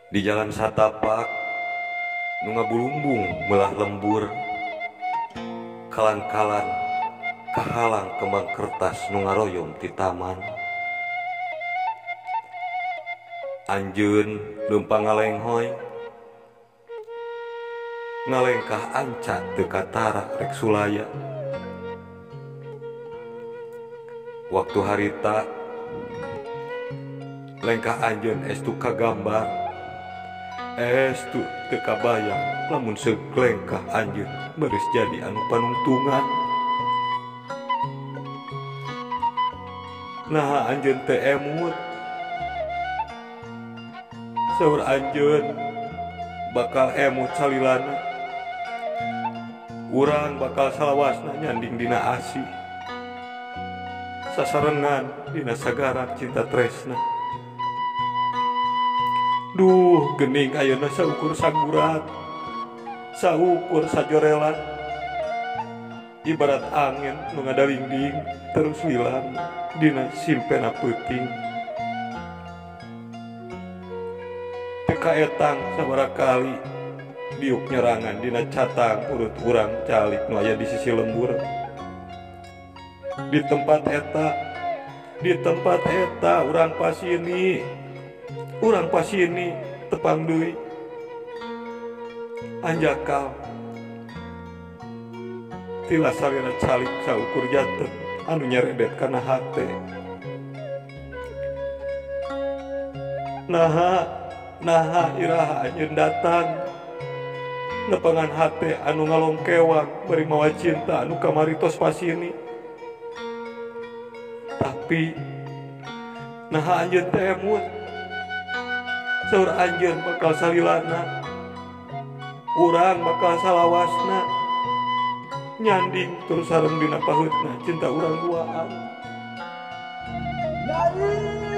Di jalan satapak nu ngabulumbung melah lembur, kalang-kalang kahalang kembang kertas nu ngaroyom ti taman. Anjeun leumpang ngalenghoy, ngalengkah anca teu katara rek sulaya. Waktu harita lengkah anjeun estu kagambar, estu teu kabayang lamun seglengkah anjeun beres jadi anu panungtungan. Naha anjeun teu emut, saur anjeun bakal emut salilana, urang bakal salawasna nyanding dina asih, sasarengan dina sagaran cinta tresna. Duh gening ayeuna saukur sagurat, saukur sajorelan, ibarat angin nu ngadalingding terus hilang dina simpena peuting. Teu kaetang sabaraha kali diuk nyerangan dina catang urut urang calik nu aya di sisi lembur. Di tempat eta urang pasini, urang pasini tepang deui. Anjakal tilas salira calik saukur janten anu nyeredet kana hate. Naha iraha anjeun datang nepangan hate anu ngalongkewang bari mawa cinta anu kamari tos pasini. Tapi naha anjeun teh emut, saur anjeun bakal salilana, urang bakal salawasna nyanding terus sareng dina paheutna cinta urang duaan. Yai.